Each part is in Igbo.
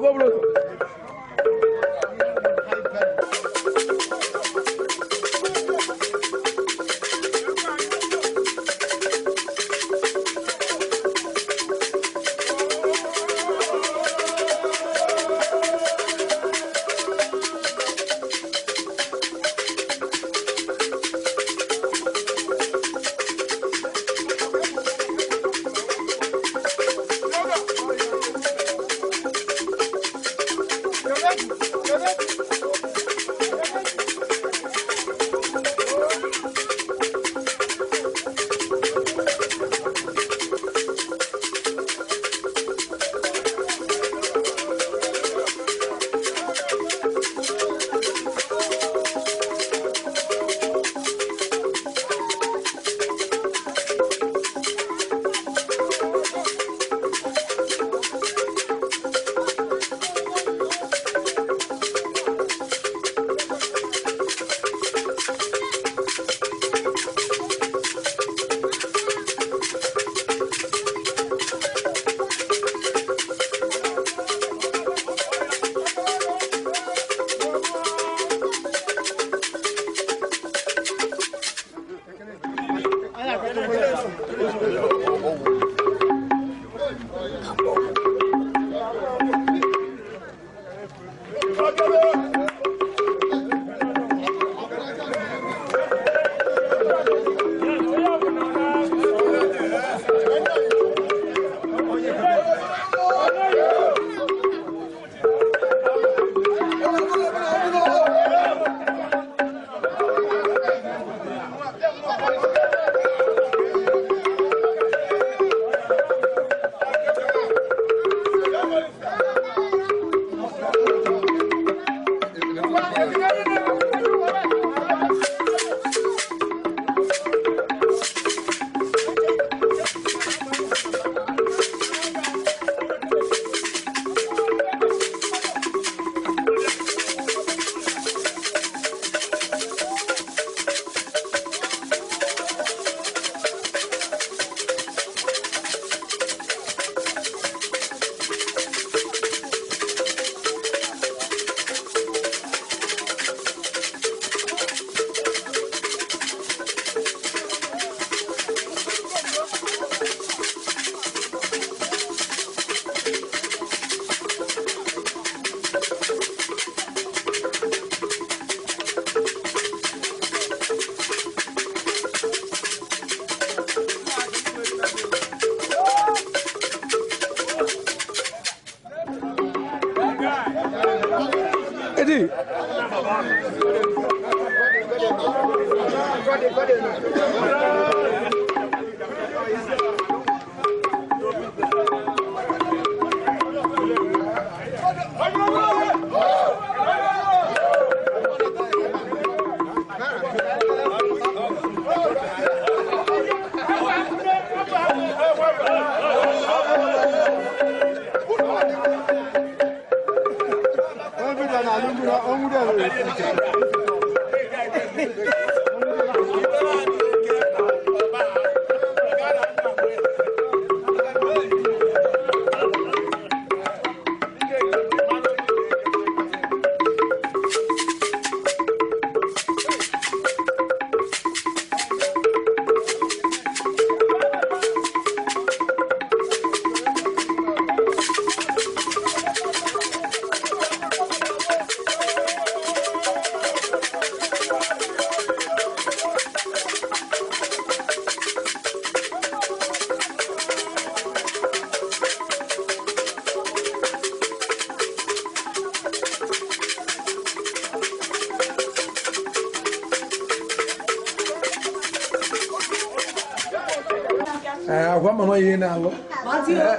Go bro.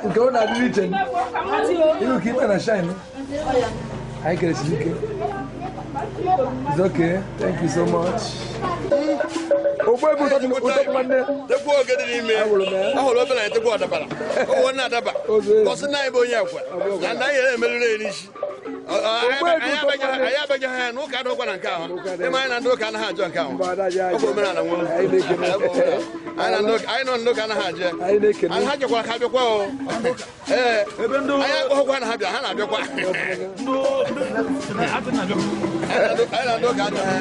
Nke ọ na-adịrị iche ihu ka ikpe na shine. Anyị keresiri ike. It's okay. Thank you so much. Ogbu ụtọ nwanne. Tekwu oge dị n'ime. Ahụrụ ofe na etekwu ọdabara. Owo na-adaba. Kọsị na anyị bụ onye ekwe. Na ndị anyị na-emeriri ya n'isi. Anyị abaghị ha n'ụka adọkwa na nke ahụ. Ịma anyị na ndị ụka anaghị ajọ nke ahụ. Ọ bụ omenala nwe. Anyị nọ ndị ụka anaghị ajọ. Anyị ha jekwara ka abịakwa o. Ee, anyị akpọghịkwa na ha bịa, ha na-abịakwa. Anyị na ndị ụka ajọ ha.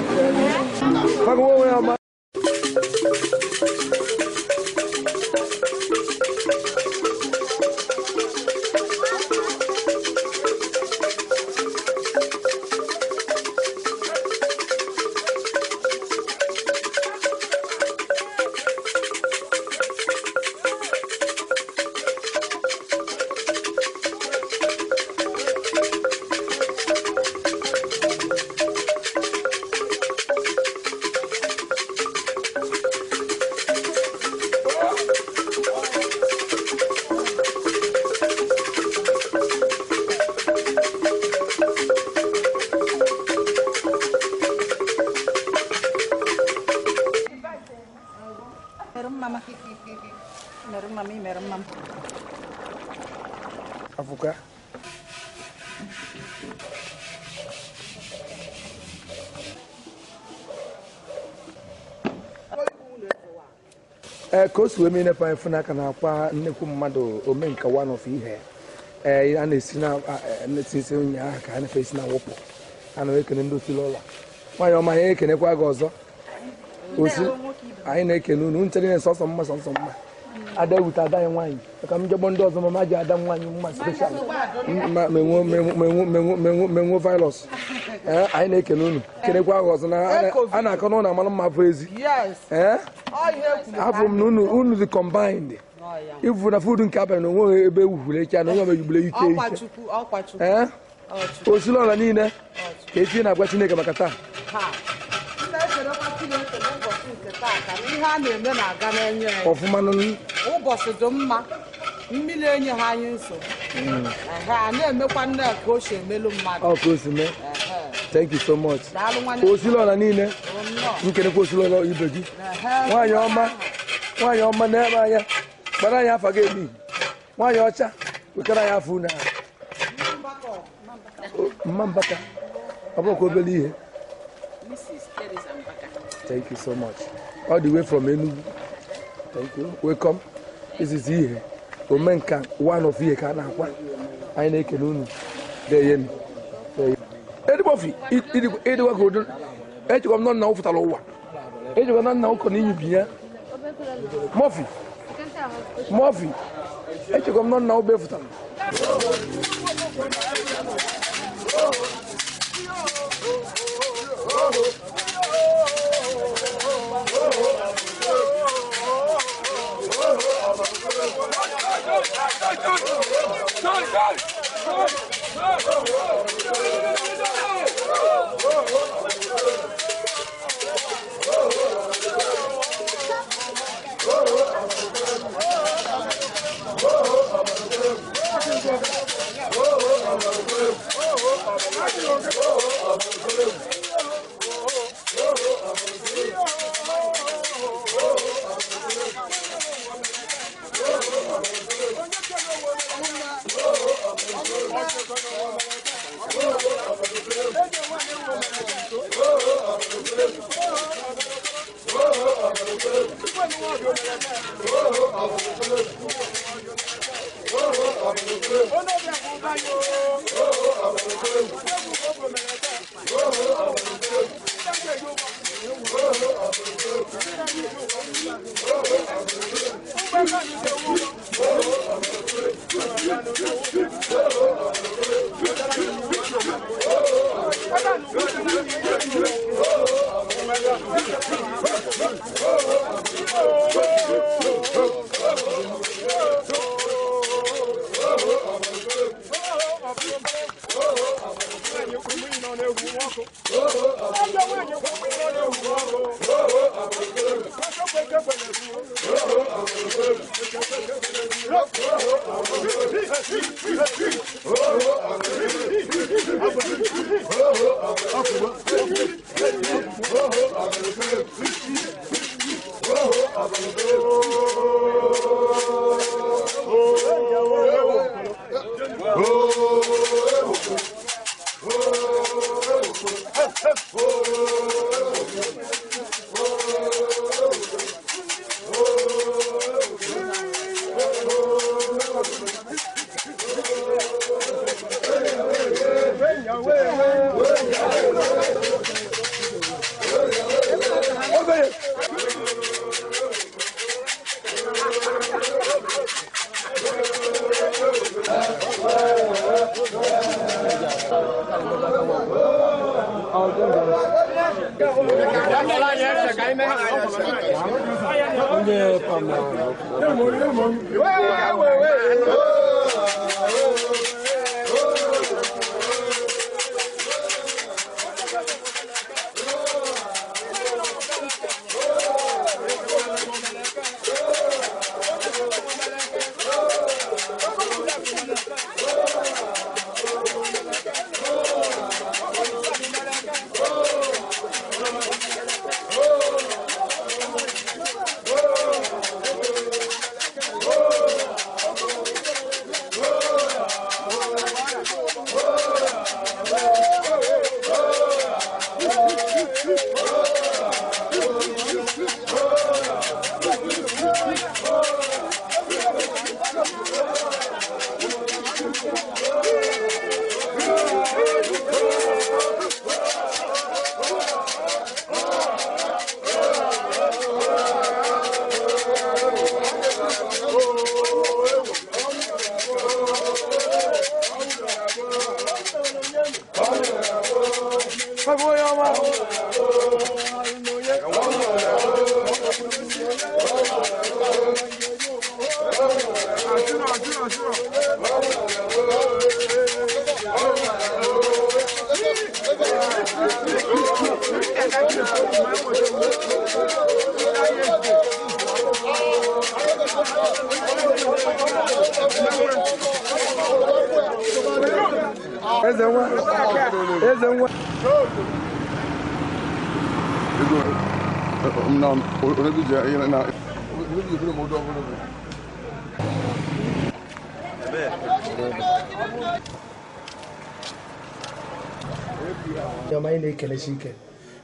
Afuka. Ka o si wee mee nepa efu n'aka na-akwa nnekwu mmadụ omenka one of ihe a na-esi na-esi ụnyaahụ ka a na-efe esi na wụpụ a na-ekene ndị otu ụlọ nwaanyị ọma anyị ekenekwa gị ọzọ osi anyị na-ekene unu nche niile sọsọ mma sọsọ mma ada ewute ada anyị nwaanyị maka m jọgbọ ndị ọzọ ma ji ada nwaanyị mma special menwo virus. Anyị na-ekene unu kenekwa gị ọzọ na a na-akọ na ụlọ amara mma afọ ezi. Afọ m na unu dị combined ifu na food nke abalị na onweghị ebe ewuhuru echi na onye ọbụla yigburu ike ike. Osilọla niile ka etinye na-agwa Chineke maka taa. Ọfụma ụbọchị dị mma, mmiri enye ha anyị nsogbu. A na-emekwa nne ka o si emelu mmadụ. Ọ ka o si mee. Thank you so much. Osilọla niile nkenekwa osilọla ibe gị. Nwaanyị ọma, nwaanyị ọma na-ebe anya gbara anyị afa gị emi. Nwaanyị ọcha wekara anyị afọ unu ahụ. Mma Mbaka, ọ bụrụkwa obere ihe. Thank you so much. All the way from Enugu. Thank you. Welcome. This is Ihe. Omenka one of Ihe ka a na-akwa. Anyị na-ekele unu. Deyenu. Edibọfi, ịdịkwa ka udo. Echekwa m na nna ụfụtara ụwa. Echekwa na nna ụkọ na inyubi ya. Mọfi. Mọfi. Echekwa m na nna ụba efụtara.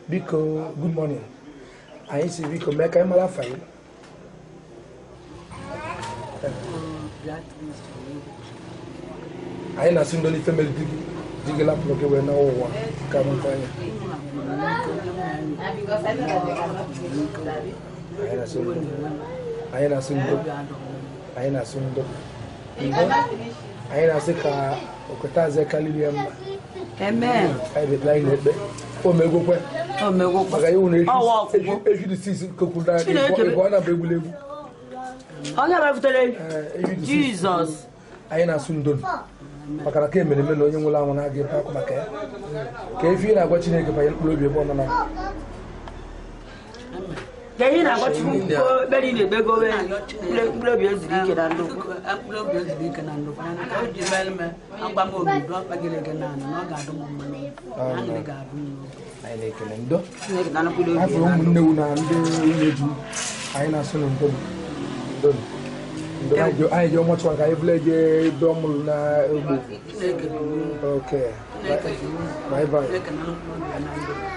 Biko, good morning. Anyị si biko mee ka anyị mara afa gị. Anyị na-asị ndị ife mere di gị lapụrụ gị wee na ụwa ka m anya. Anyị na-asị ndo. Anyị na-asị ndo. Anyị na-asị ka oketaze karịrị ya mma. Amen. Anyị na-ekpe. O megokwe. O megokwe. Maka iwu na eji dị sisi kokwu na ịbụ a na-abụ egwuregwu. Onye mebutere Jizọs. Anyị na-asụ ndo maka na ka emere eme na onye nwụrụ anwụ na-aga ebe akwa maka ya. Ka efi ị na-agwa Chineke banyere mkpụrụ obi ebe ọ nọ na. Ka ihe na-agwa Chukwu ekpere ị na-ekpegowe mkpụrụ obi ezuru ike na ndokwa. Mkpụrụ obi ezuru ike na ndokwa. Ka o ji mere m agba m obi dụọ kpagịrị gị naanị na ọ ga-adụ m mma n'obi. Aṅụrị ga-abụ m n'obi. Anyị na-ekele ndo. Afọ ụmụnne wu na ndị nwunye di anyị na-asụ na ndo. Ndo. Ndo anyị ji ọmọchụ ka anyị bụla eje ebe ọ mụrụ na ogbe. Okay. Bye bye.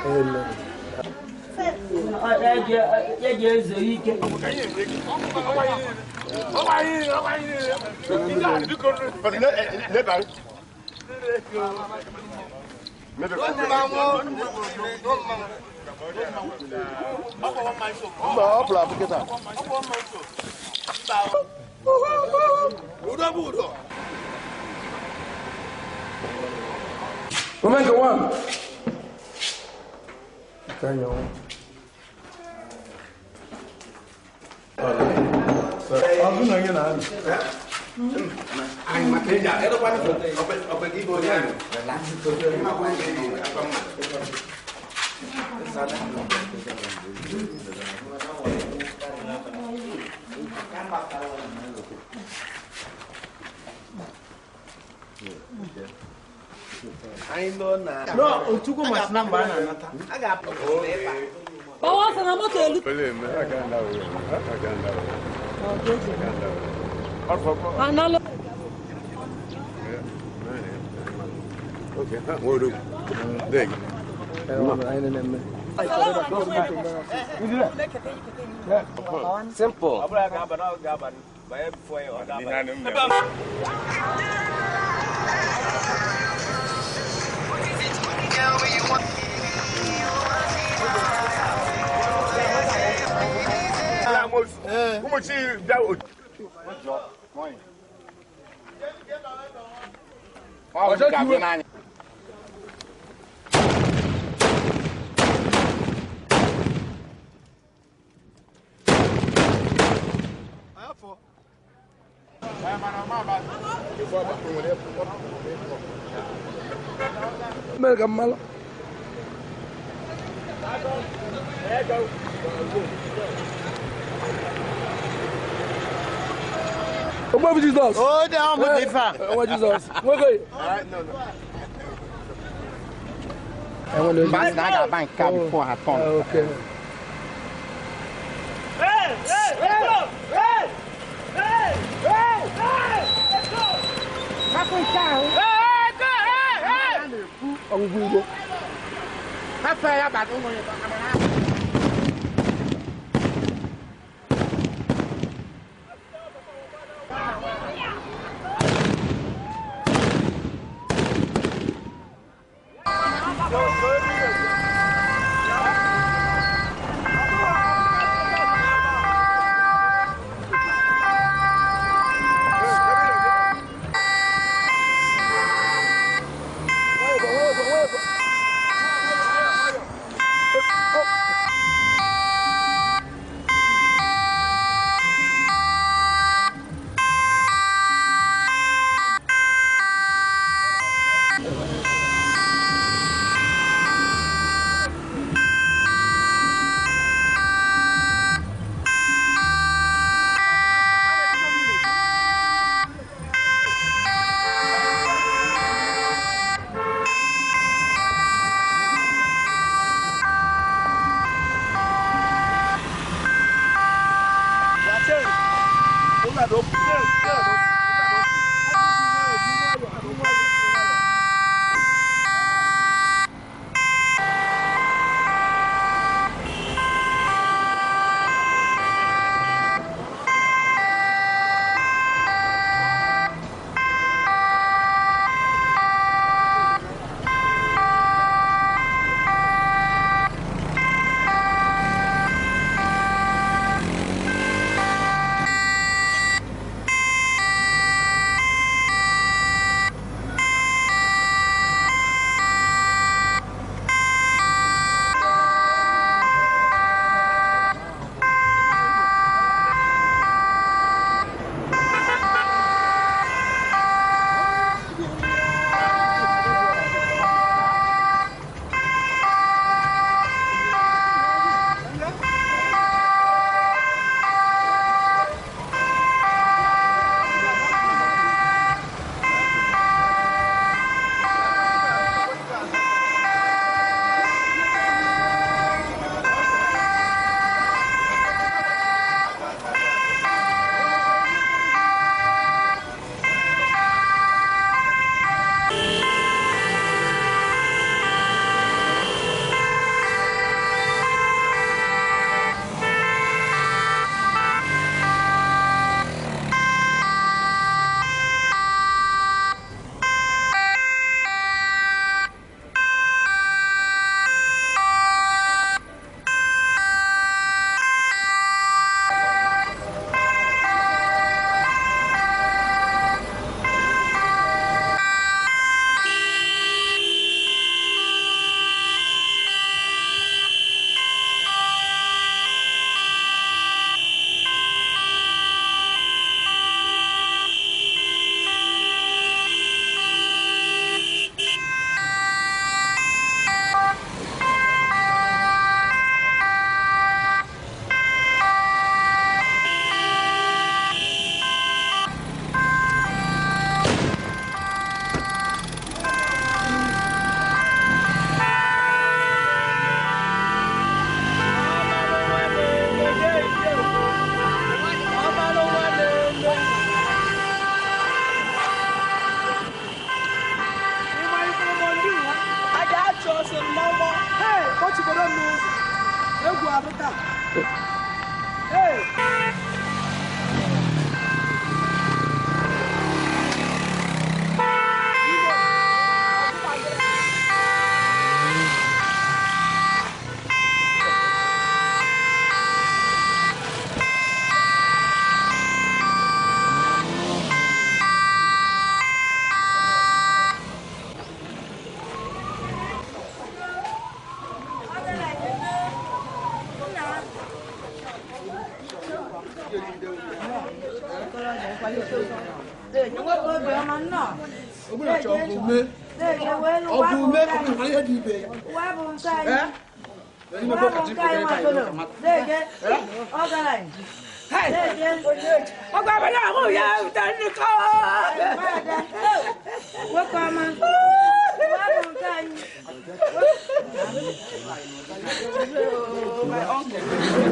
Amen. Omega one. Simple. Ochi bịa ochi. Mere ka mmalụ. Ogbuefi Jizọs. Nwa Jizọs. Nwoke. Okay. Ọgwụgwụ Igbo.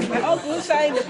My uncle signed the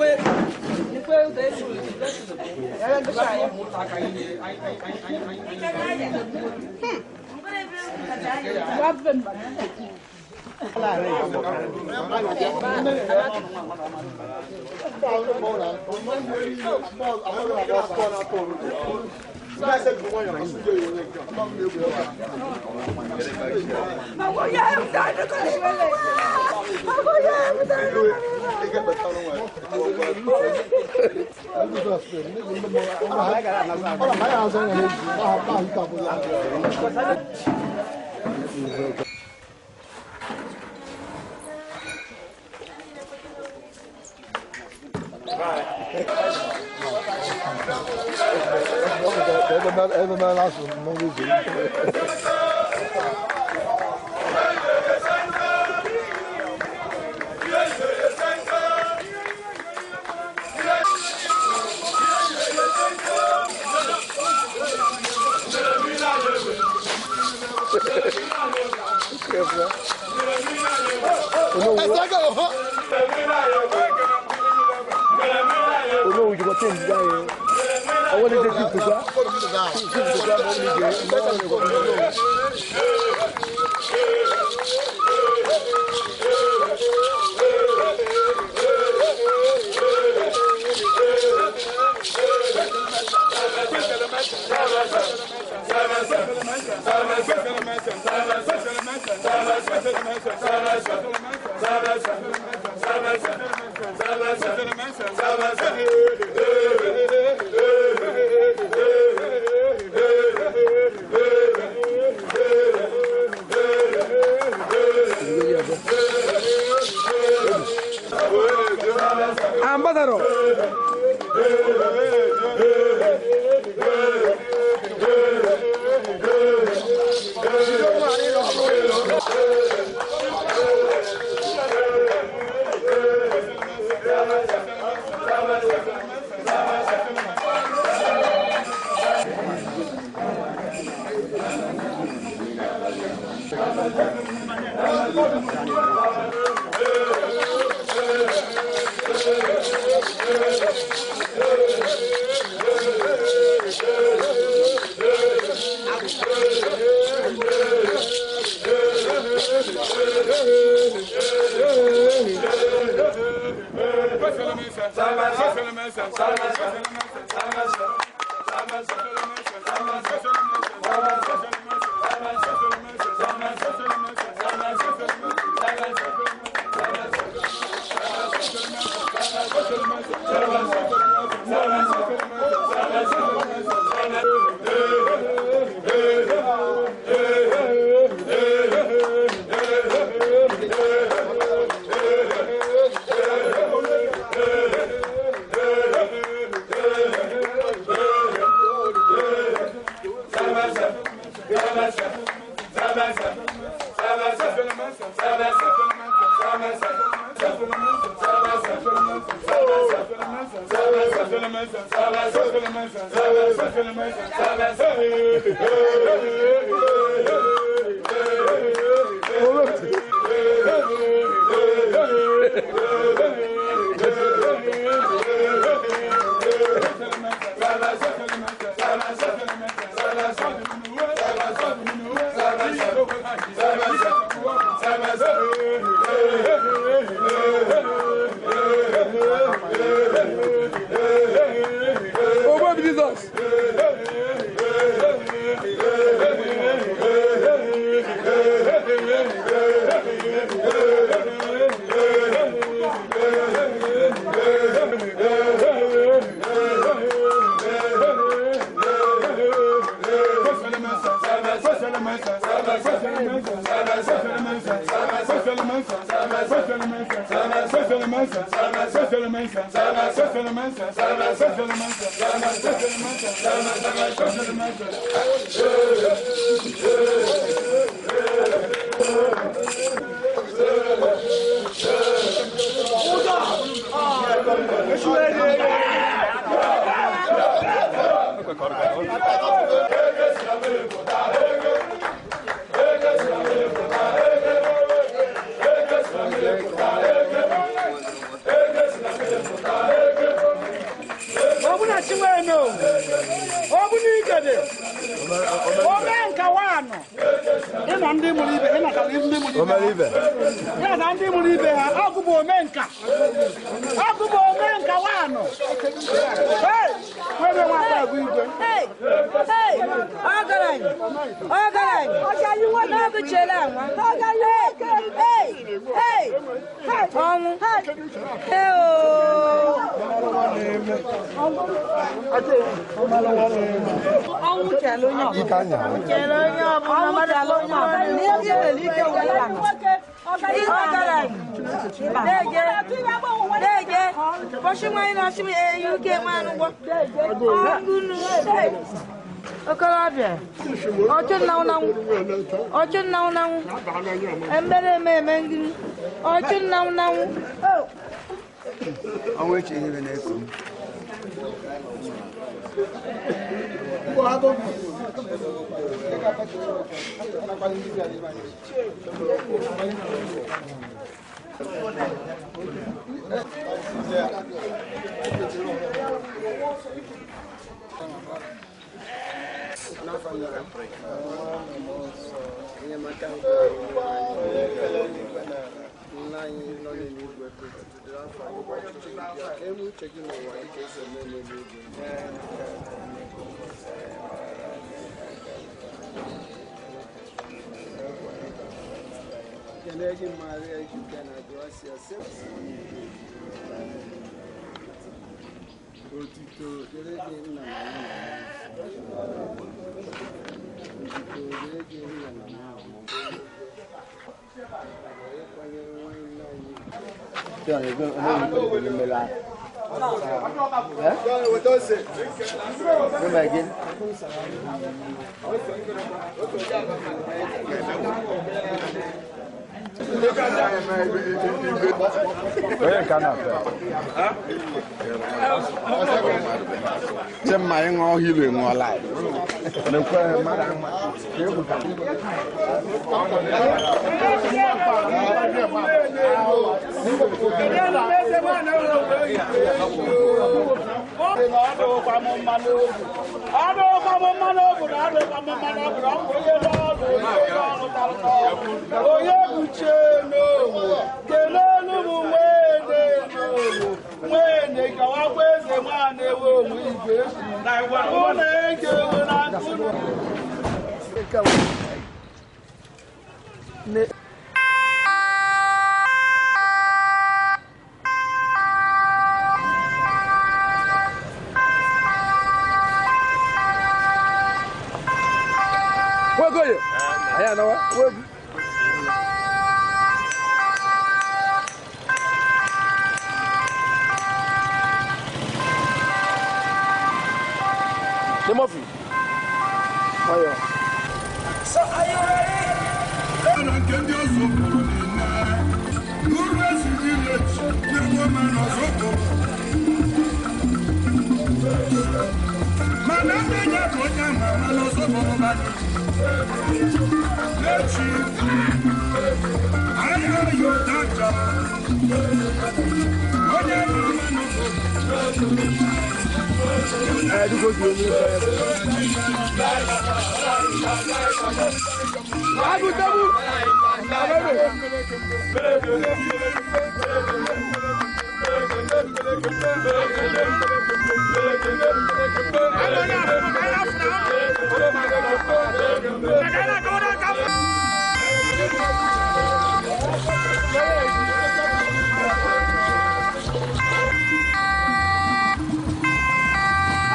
Ambassador.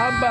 Amba.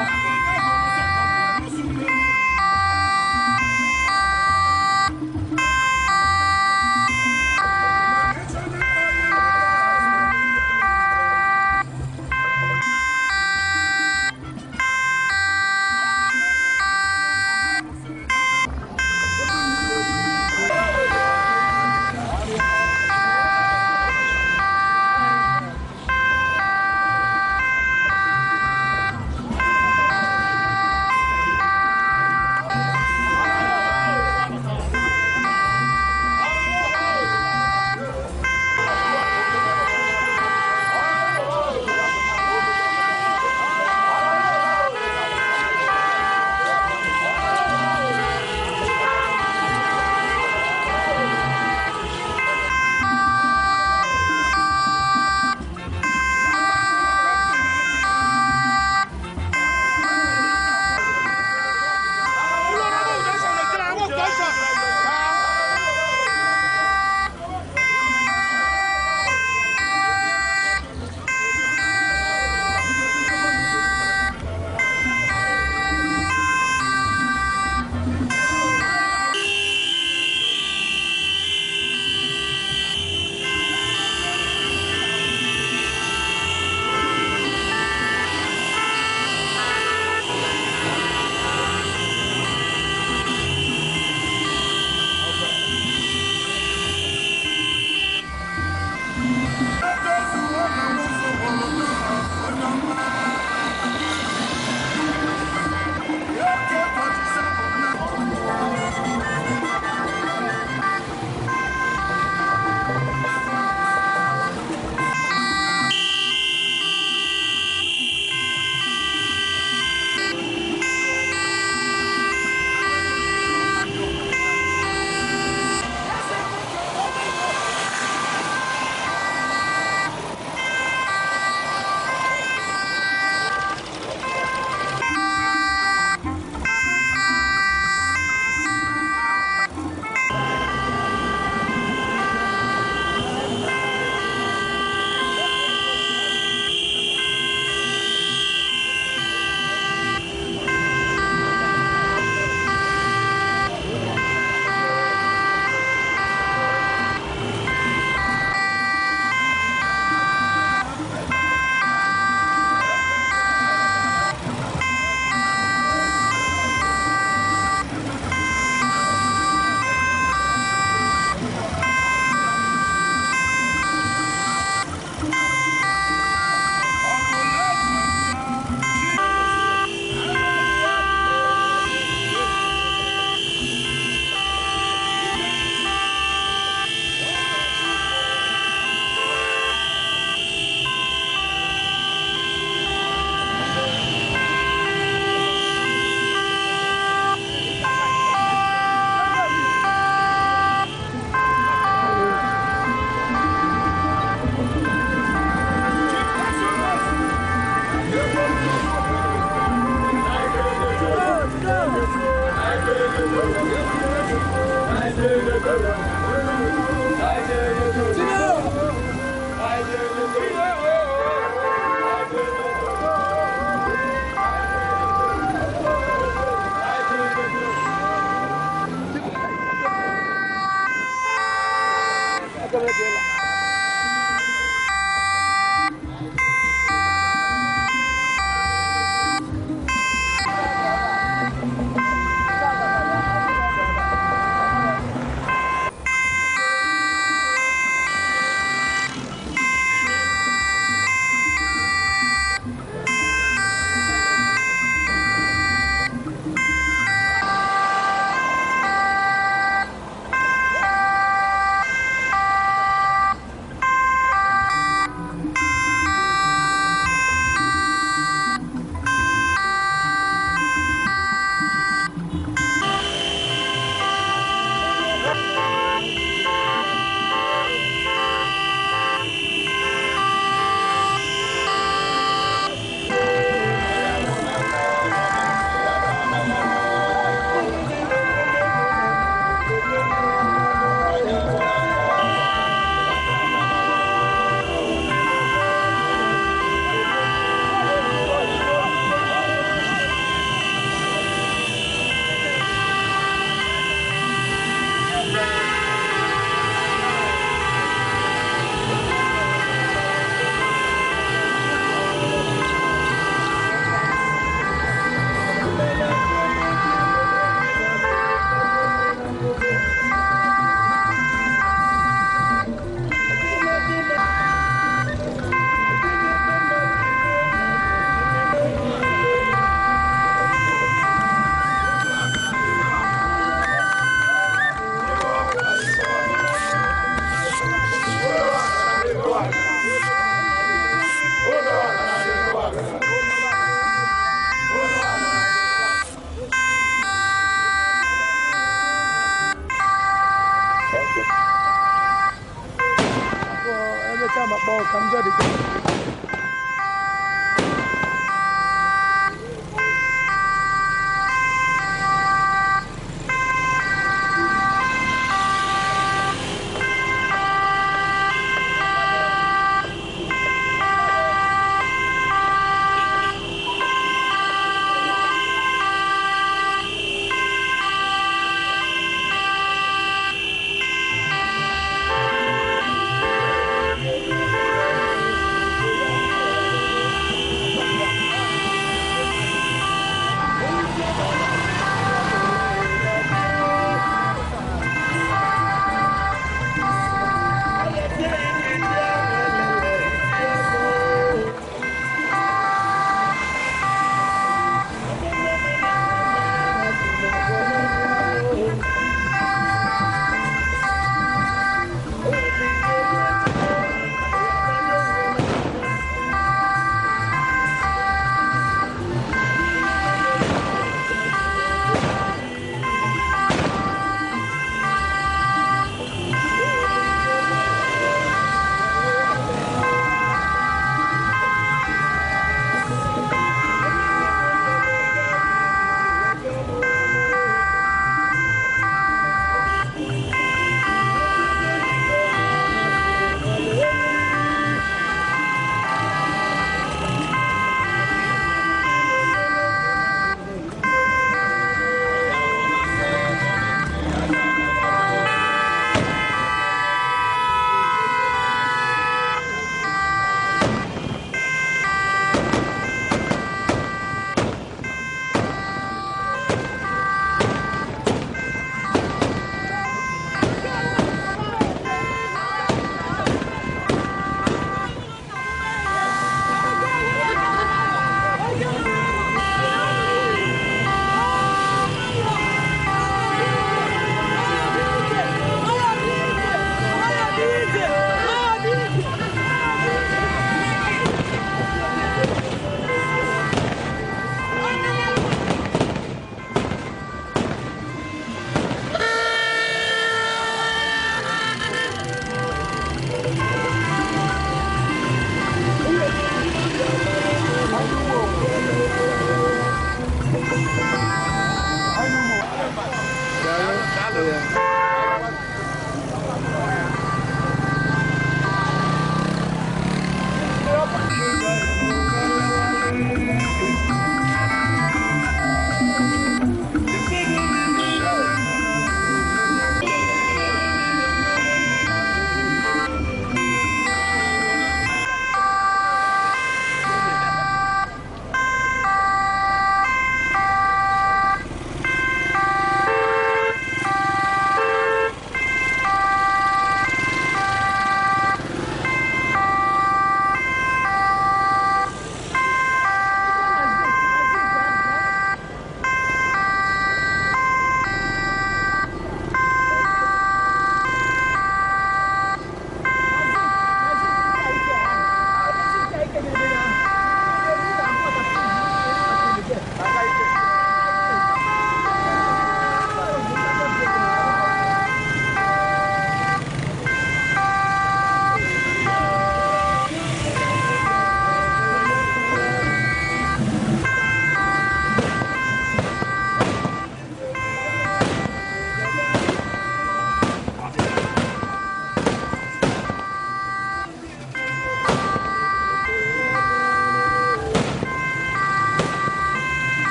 Aga m akpọ ka m jụọ dị ka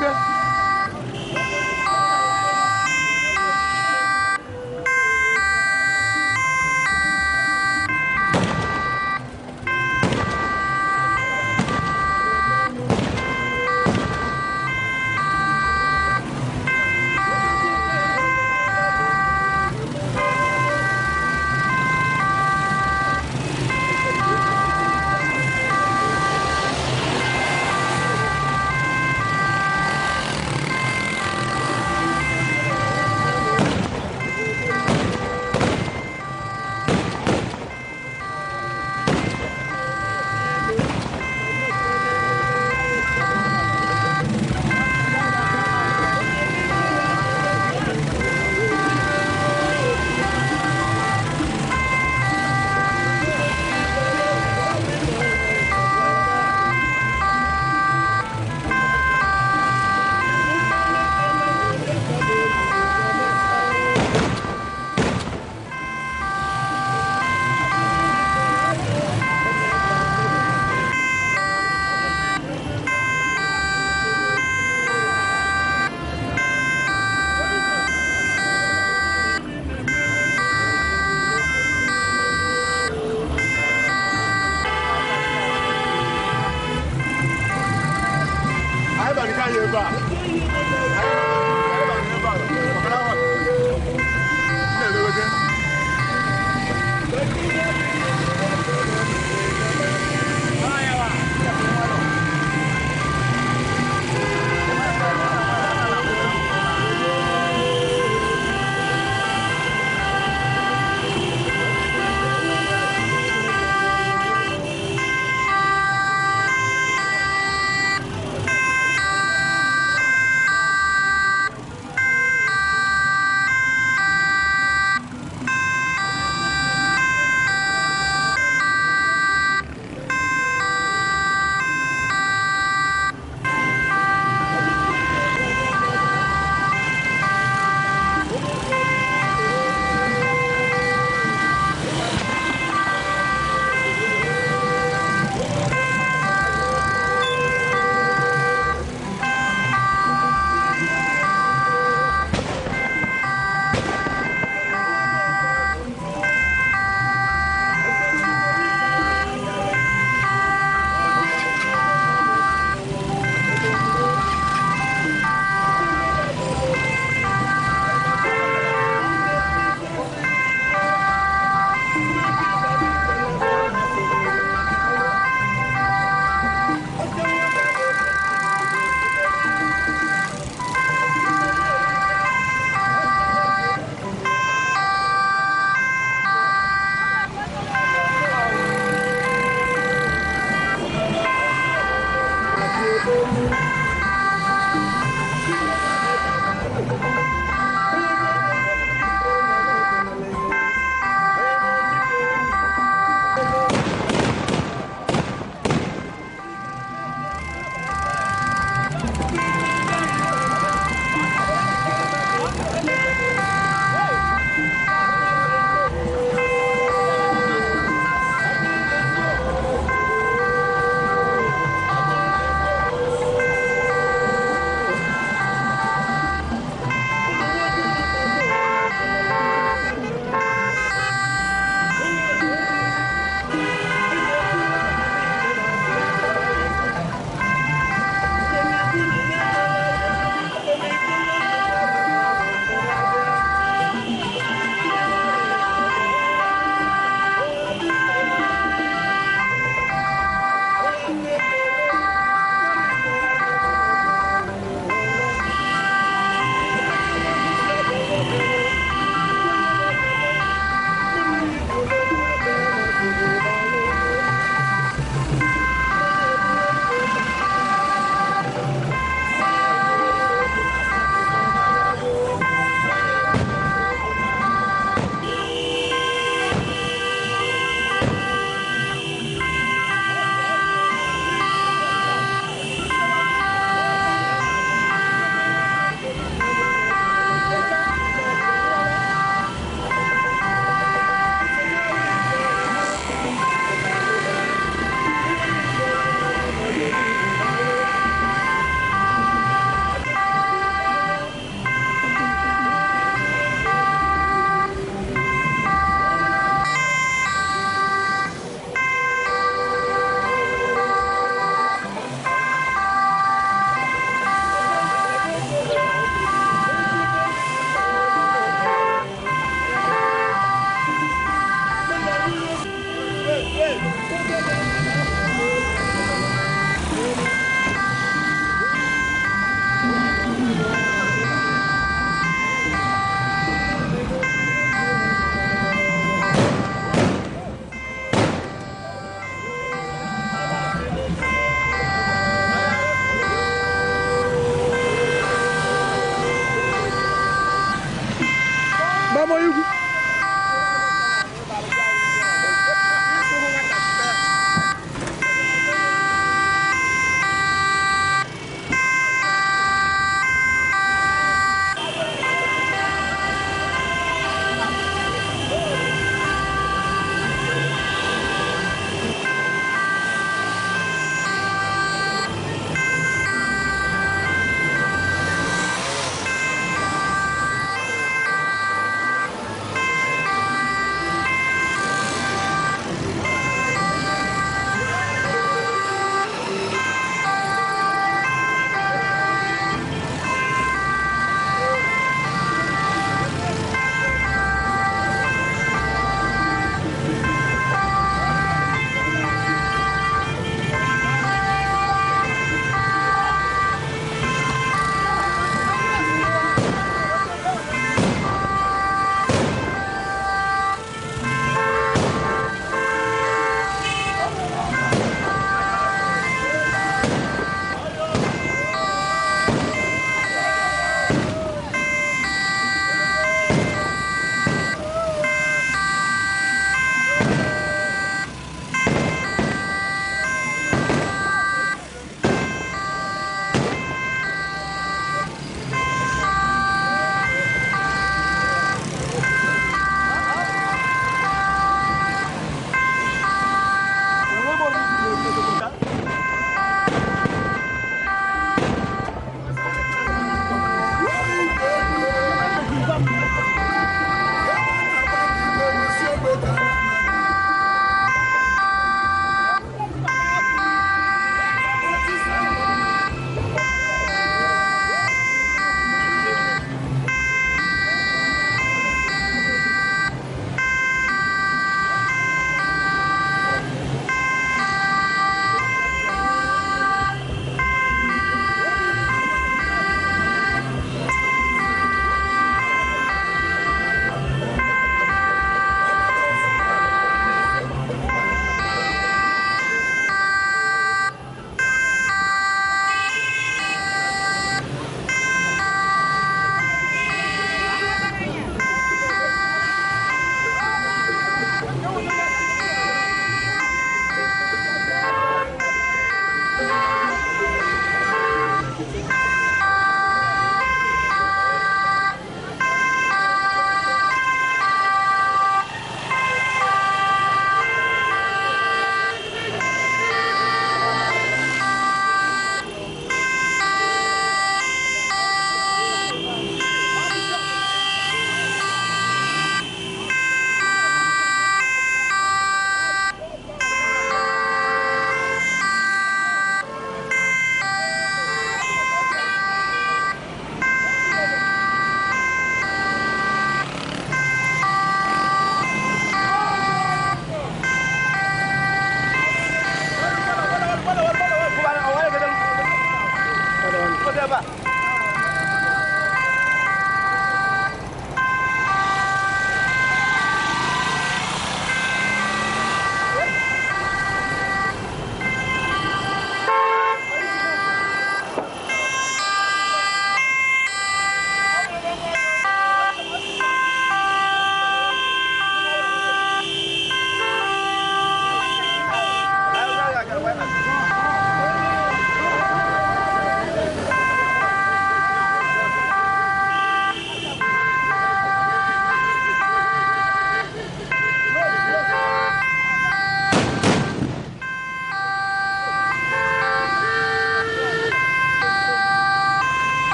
Nwoke.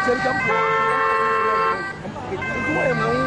Chere ka m pụọ. Nwaanyị ma nwụ.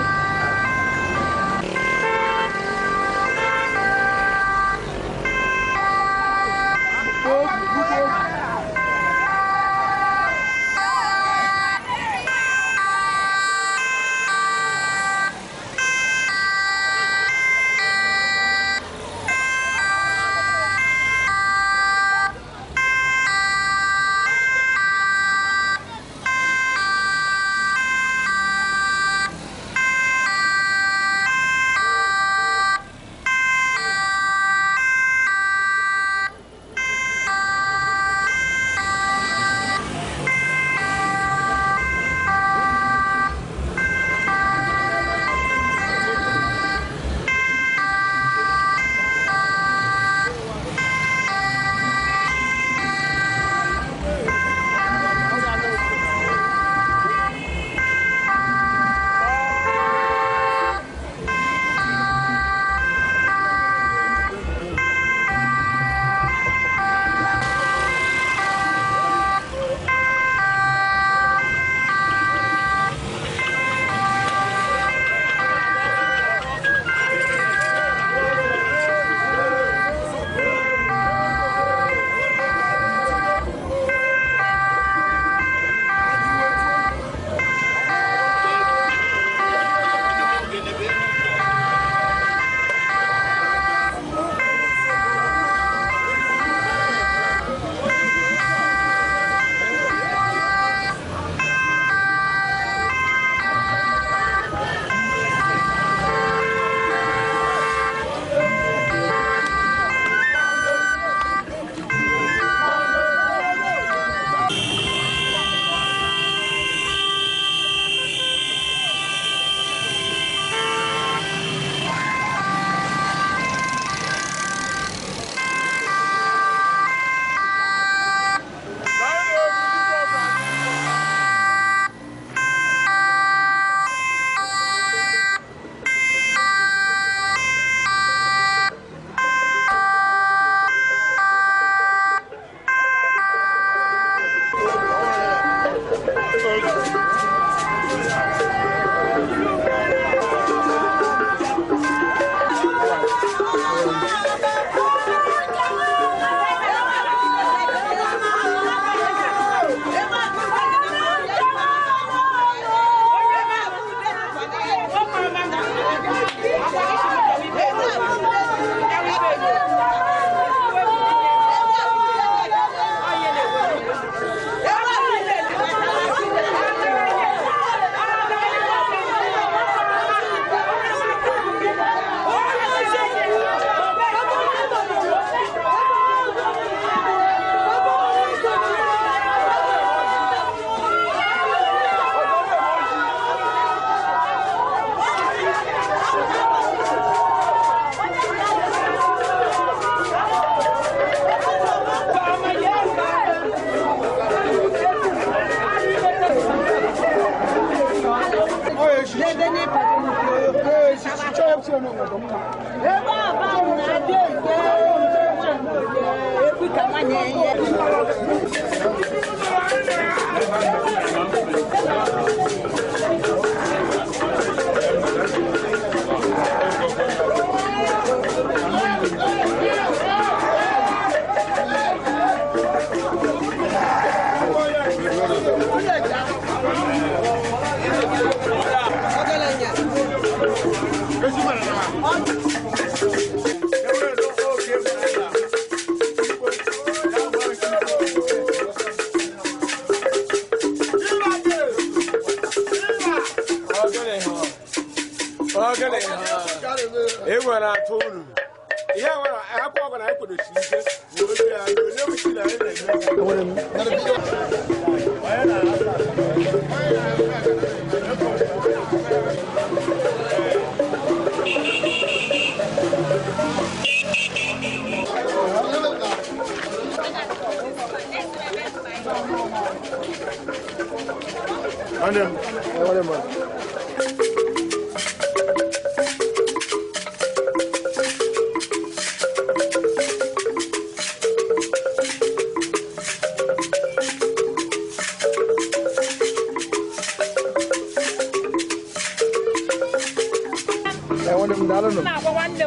Nwanne m, daalụ nụ.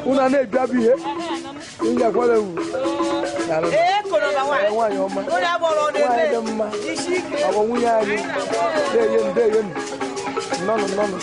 Unu a na-ebi abụ ihe. Ị ga-akwara ewu. Daalụ nụ. Nwaanyị ọma. Nwaanyị dị mma. Ọ bụ nwunye anyị. Deyenu, deyenu. Nnọnụ, nnọnụ.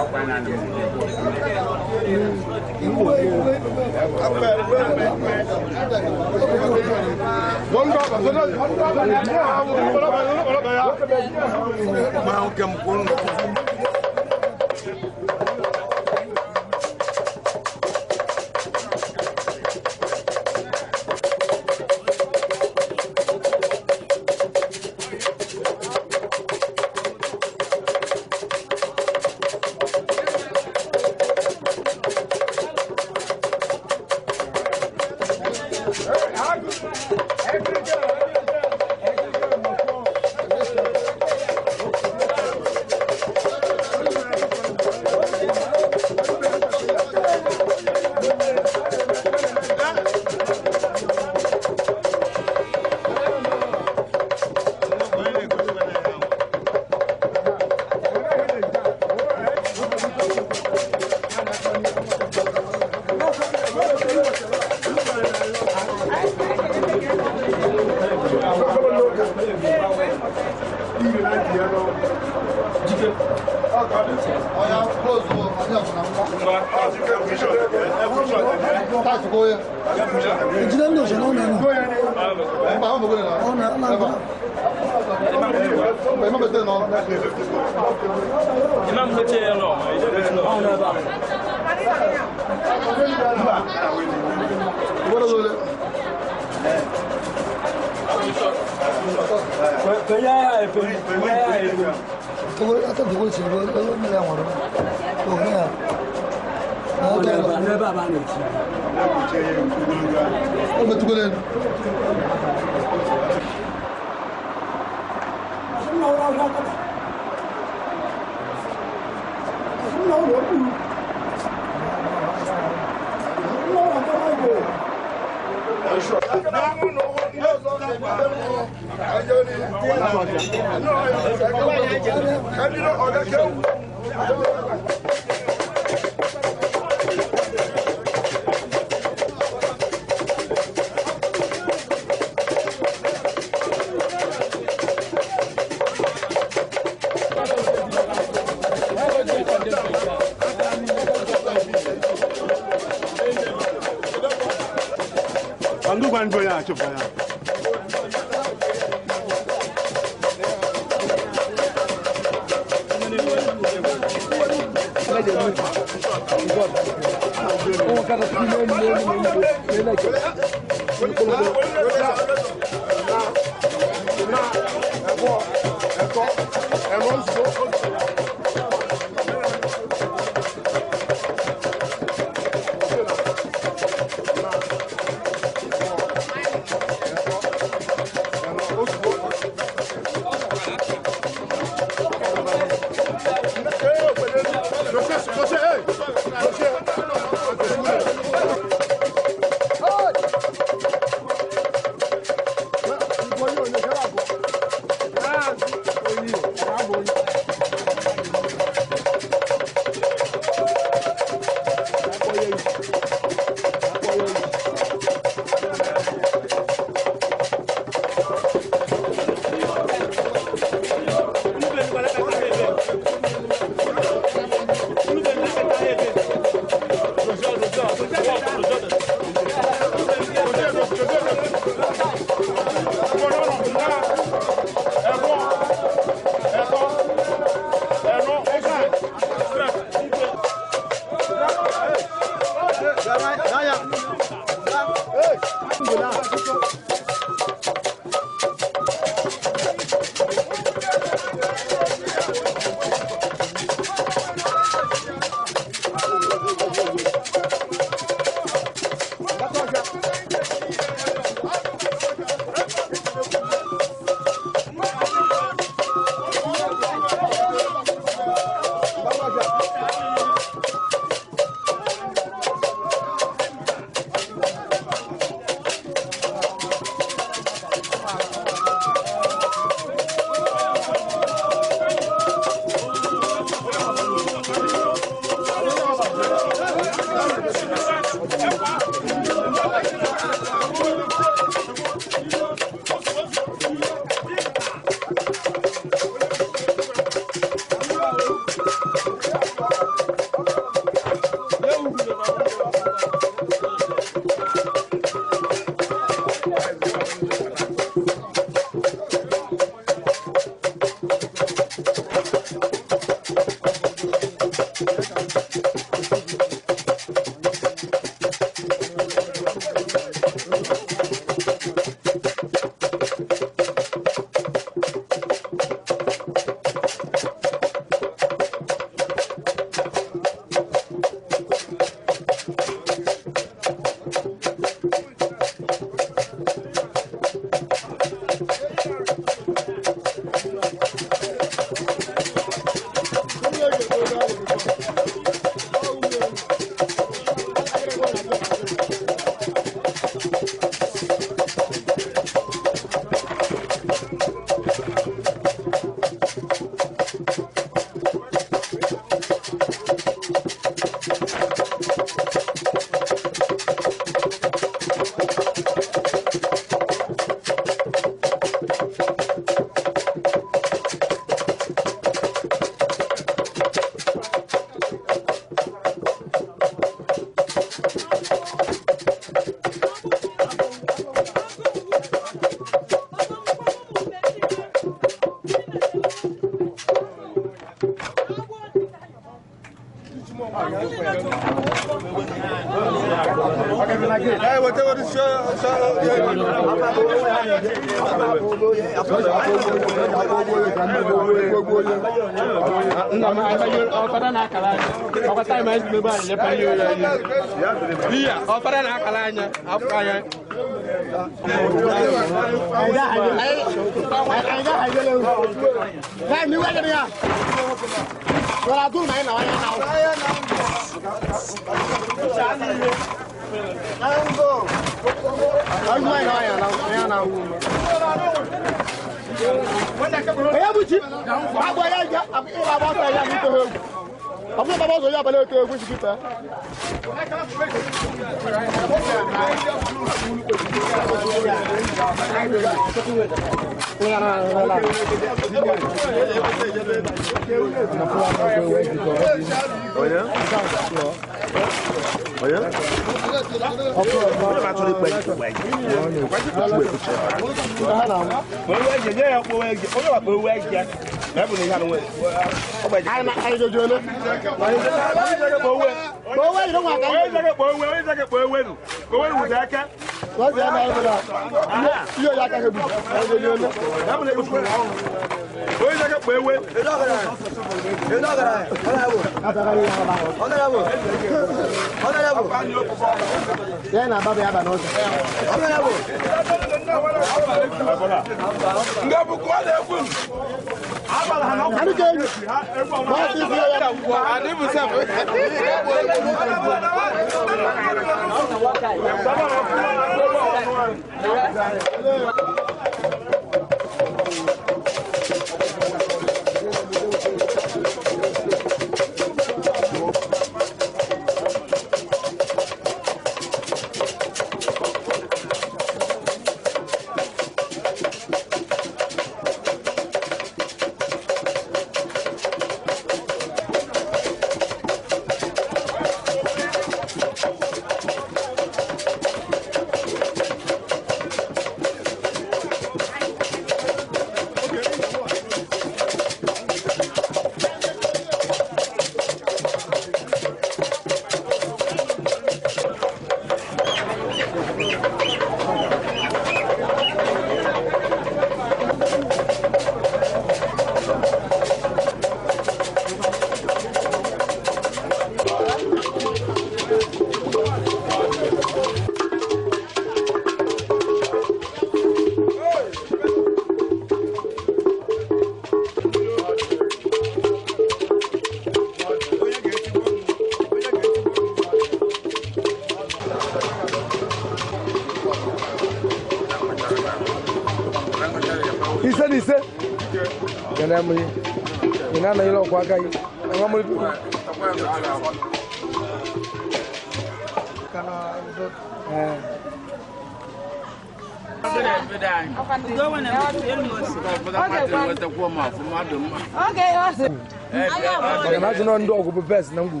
Best nangu.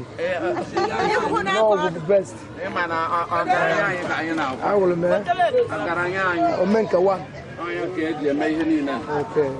No best. I will man. Omenka one. Okay.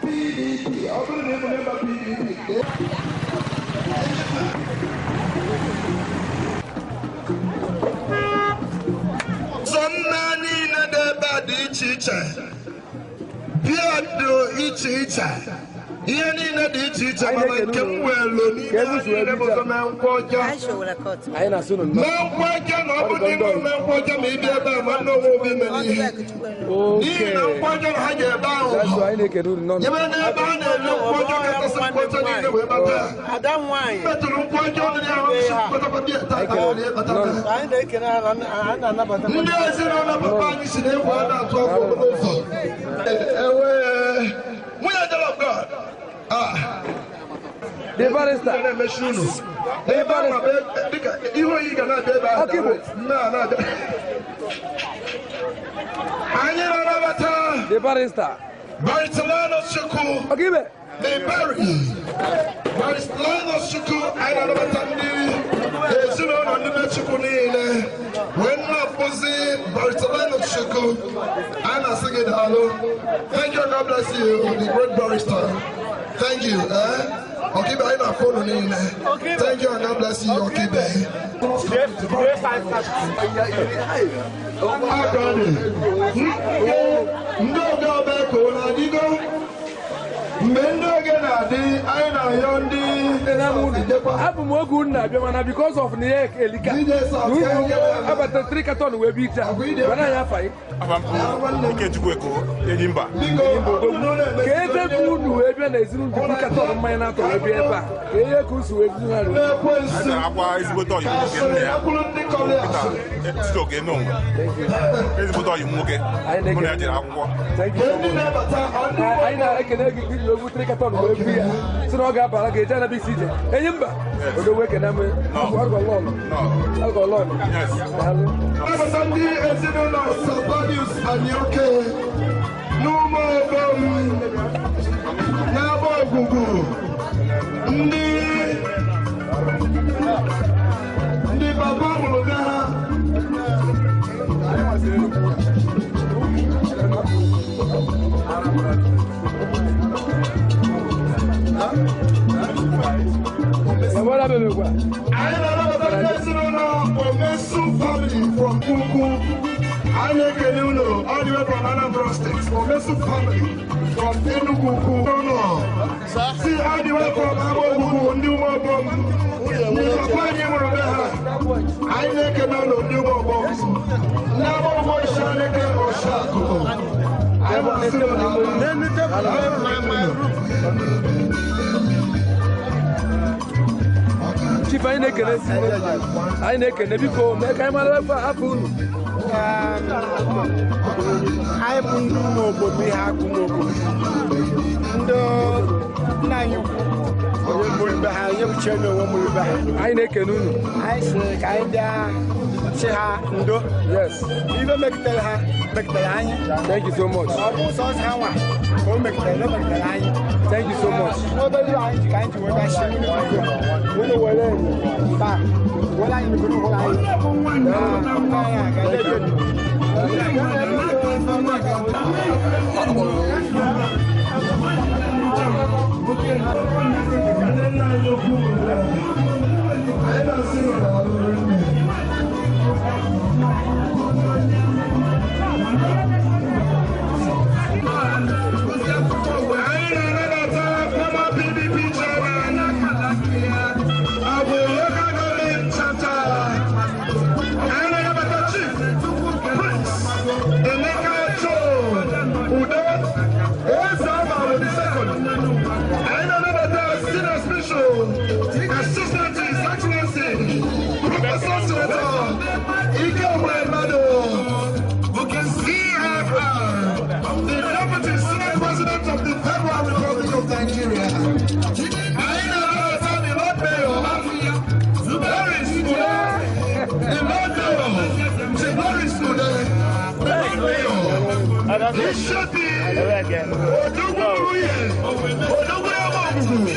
PDP. I don't remember PDP. Iche iche, bịa iche iche, Ihe niile dị iche iche mana nke m welu n'ime ha niile bụ ụzọ mee nkwụ ọjọọ. Mee nkwụ ọjọọ na ọ bụ n'ime mee nkwụ ọjọọ ma ị bịa ebe a ma nne onwe obi mere ihe. N'ihi na nkwụ ọjọọ na ha ji ebe ahụ. Nyebe n'ebe a na-ele nkwụ ọjọọ kachasị nkwụ ọjọọ niile wee bata. Metụrụ nkwụ ọjọọ dị ya ahụ ndị ezinụlọ papa anyị si na egwu a na-atụ afọ obodo ụzọ. Nwunye Angel of God. The barrister. The barrister. Ihe oyi ga na-abịa ebe ahụ. Anyị na-anabata. The barrister. Barrister Linus Chukwu. Okibe. The barrister. Barrister Linus Chukwu. Anyị na-anabata ndị ezinụlọ ndị be Chukwu niile. Wee na-akpụzi Barrister Linus Chukwu. Anyị na-asị gị daalụ. Thank you, God bless you, the great barrister. Thank you. Okibe, anyị na-afụ unu niile. Thank you and God bless you, Okibe. Ndị oge ọba eko na-adịgo. Mgbe ndị oge na-adị, anyị na-ayọ ndị abụ m oge unu na-abịa mana because of na ya elika abata 3 carton wee bi taa mana anyị afaghị. Enyimba. Ka ebe bụ unu wee bịa na ezinụlọ 3 carton mmanya na-atọ wee bịa ebe a ka ihe ka usi wee bido ha. Ezigbote ọyị nwoke nne ya Chijioke Enonwe. Ezigbote ọyị nwoke mụ na ya jere akwụkwọ. Anyị na-ekene gị iji wee 3 carton wee bi ya si na ọ ga-abara gị eje anabi isi ije. Enyimba odogwu ekene m alcohol. Anabata ndị ezinụlọ Sabanius Anioke n'ụmụ obom n'aba ogwugwu ndị baba mụrụ be ha. Anyị na-anabata ndị ezinụlọ Omesu family from Ukwu. Anyị na-ekele unu all the way from Anambra State. Omesu family from Enugu Ukwu. Si all the way from Agba ndị ụmụ ọgbọm. Ndị papa anyị mụrụ be ha. Anyị na-ekele unu ndị ụmụ ọgbọm. Ndị Agba Ogwu Ishaneke Oshiakụ. Anyị na-asị unu daalụ. Chief, anyị na-ekene anyị na-ekene biko mee ka anyị mara ebe afọ unu. Anyị bụ ndị ụmụ obodo ihe akụ n'obodo ndị nna anyị ukwu onye mụrụ ibe ha onye uche na onwe mụrụ ibe ha. Anyị na-ekene unu. Anyị sịrị ka anyị bịa sị ha ndo. Yes. Ibe mekitere ha mekitere anyị. Thank you so much. Ọ bụ sọsọ ha nwa ka o mekitere o mekitere anyị. Thank you so much. N'obere iwe anyị ji ka anyị ji wee bịa sị unu biko unu were enyo taa were anyị nugoro hụrụ anyị. Na anyị aga na-eje. Anyị na-anabata former PDP chairman Abu local government chapter. Anyị na-anabata Chief Prince Emeka Joe Udo Eze Amawo the second. Anyị na-anabata Senior Special Assistant to His Excellency Professor Senator Ike Mmadụ CFR, the Deputy Senate President of the Federal Republic of Nigeria. Anyị na-anabata the Lord Mayor, Boris Ude, the Lord Mayor, Chief Boris Ude, the Lord Mayor, Ishebi, Odogwu Uye, Odogwu Ebe Ogwugwu,